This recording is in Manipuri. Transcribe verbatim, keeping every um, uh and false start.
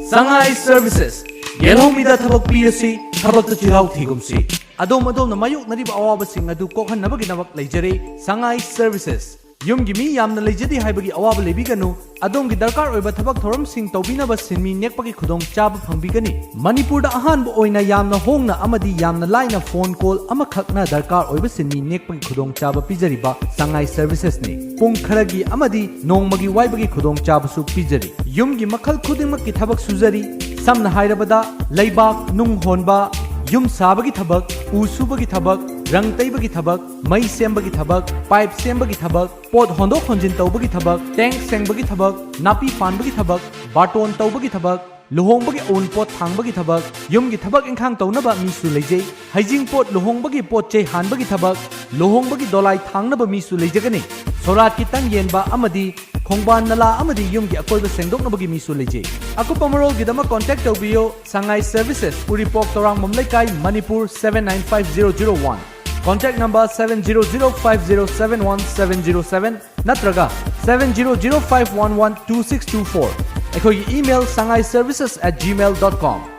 ꯁꯉꯥꯏ ꯁꯔꯚꯤꯁꯦꯁ, ꯌꯦꯜꯍꯧꯃꯤꯗ ꯊꯕꯛ ꯄꯤꯔꯁꯤ, ꯊꯕꯛꯇ ꯆꯤꯜꯍꯥꯎ ꯊꯤꯒꯨꯝꯁꯤ꯫ ꯑꯗꯣꯝ ꯑꯗꯣꯝꯅ ꯃꯥꯌꯣꯛꯅꯔꯤꯕ ꯑꯋꯥꯕꯁꯤꯡ ꯑꯗꯨ ꯀꯣꯛꯍꯟꯅꯕꯒꯤꯗꯃꯛ ꯂꯩꯖꯔꯦ ꯁꯉꯥꯏ ꯁꯔꯚꯤꯁꯦꯁ꯫ ꯌꯨꯝꯒꯤ ꯃꯤ ꯌꯥꯝꯅ ꯂꯩꯖꯗꯦ ꯍꯥꯏꯕꯒꯤ ꯑꯋꯥꯕ ꯂꯩꯕꯤꯒꯅꯨ꯫ ꯑꯗꯣꯝꯒꯤ ꯗꯔꯀꯥꯔ ꯑꯣꯏꯕ ꯊꯕꯛ ꯊꯧꯔꯝꯁꯤꯡ ꯇꯧꯕꯤꯅꯕ ꯁꯤꯟꯃꯤ ꯅꯦꯛꯄꯒꯤ ꯈꯨꯗꯣꯡꯆꯥꯕ ꯐꯪꯕꯤꯒꯅꯤ꯫ ꯃꯅꯤꯄꯨꯔꯗ ꯑꯍꯥꯟꯕ ꯑꯣꯏꯅ ꯌꯥꯝꯅ ꯍꯣꯡꯅ ꯑꯃꯗꯤ ꯌꯥꯝꯅ ꯂꯥꯏꯅ ꯐꯣꯟ ꯀꯣꯜ ꯑꯃꯈꯛꯅ ꯗꯔꯀꯥꯔ ꯑꯣꯏꯕ ꯁꯤꯟꯃꯤ ꯅꯦꯛꯄꯒꯤ ꯈꯨꯗꯣꯡꯆꯥꯕ ꯄꯤꯖꯔꯤꯕ ꯁꯉꯥꯏ ꯁꯔꯚꯤꯁꯦꯁꯅꯤ꯫ ꯄꯨꯡ ꯈꯔꯒꯤ ꯑꯃꯗꯤ ꯅꯣꯡꯃꯒꯤ ꯋꯥꯏꯕꯒꯤ ꯈꯨꯗꯣꯡꯆꯥꯕꯁꯨ ꯄꯤꯖꯔꯤ꯫ ꯌꯨꯝꯒꯤ ꯃꯈꯜ ꯈꯨꯗꯤꯡꯃꯛꯀꯤ ꯊꯕꯛ ꯁꯨꯖꯔꯤ꯫ ꯁꯝꯅ ꯍꯥꯏꯔꯕꯗ, ꯂꯩꯕꯥꯛ, ꯅꯨꯡ ꯍꯣꯟꯕ, ꯌꯨꯝ ꯁꯥꯕꯒꯤ ꯊꯕꯛ, ꯎ ꯁꯨꯕꯒꯤ ꯊꯕꯛ, ꯔꯪ ꯇꯩꯕꯒꯤ ꯊꯕꯛ, ꯃꯩ ꯁꯦꯝꯕꯒꯤ ꯊꯕꯛ, ꯄꯥꯏꯞ ꯁꯦꯝꯕꯒꯤ ꯊꯕꯛ, ꯄꯣꯠ ꯍꯣꯟꯗꯣꯛ ꯍꯣꯟꯖꯤꯟ ꯇꯧꯕꯒꯤ ꯊꯕꯛ, ꯇꯦꯡꯛ ꯁꯦꯡꯕꯒꯤ ꯊꯕꯛ, ꯅꯥꯄꯤ ꯐꯥꯟꯕꯒꯤ ꯊꯕꯛ, ꯕꯥꯔꯇꯣꯟ ꯇꯧꯕꯒꯤ ꯊꯕꯛ, ꯂꯨꯍꯣꯡꯕꯒꯤ ꯑꯎꯟꯄꯣꯠ ꯊꯥꯡꯕꯒꯤ ꯊꯕꯛ, ꯌꯨꯝꯒꯤ ꯊꯕꯛ ꯏꯪꯈꯥꯡ ꯇꯧꯅꯕ ꯃꯤꯁꯨ ꯂꯩꯖꯩ꯫ ꯍꯩꯖꯤꯡꯄꯣꯠ ꯂꯨꯍꯣꯡꯕꯒꯤ ꯄꯣꯠ ꯆꯩ ꯍꯥꯟꯕꯒꯤ ꯊꯕꯛ, ꯂꯨꯍꯣꯡꯕꯒꯤ ꯗꯣꯂꯥꯏ ꯊꯥꯡꯅꯕ ꯃꯤꯁꯨ ꯂꯩꯖꯒꯅꯤ꯫ ꯁꯣꯔꯥꯠꯀꯤ ꯇꯪ ꯌꯦꯟꯕ ꯑꯃꯗꯤ ꯈꯣꯡꯕꯥꯟ ꯅꯂꯥ ꯑꯃꯗꯤ ꯌꯨꯝꯒꯤ ꯑꯀꯣꯏꯕ ꯁꯦꯡꯗꯣꯛꯅꯕꯒꯤ ꯃꯤꯁꯨ ꯂꯩꯖꯩ꯫ ꯑꯀꯨꯞꯄ ꯃꯔꯣꯜꯒꯤꯗꯃꯛ ꯀꯣꯟꯇꯦꯛ ꯇꯧꯕꯤꯌꯨ ꯁꯉꯥꯏ ꯁꯔꯚꯤꯁꯦꯁ, ꯎꯔꯤꯄꯣꯛ ꯇꯣꯔꯥꯡꯕꯝ ꯂꯩꯀꯥꯏ, Manipur seven nine five zero zero one꯫ Contact number seven zero zero five zero seven one seven zero seven ꯅꯠꯇ꯭ꯔꯒ seven zero zero five one one two six two four꯫ ꯑꯩꯈꯣꯏꯒꯤ email sangai services at gmail dot com꯫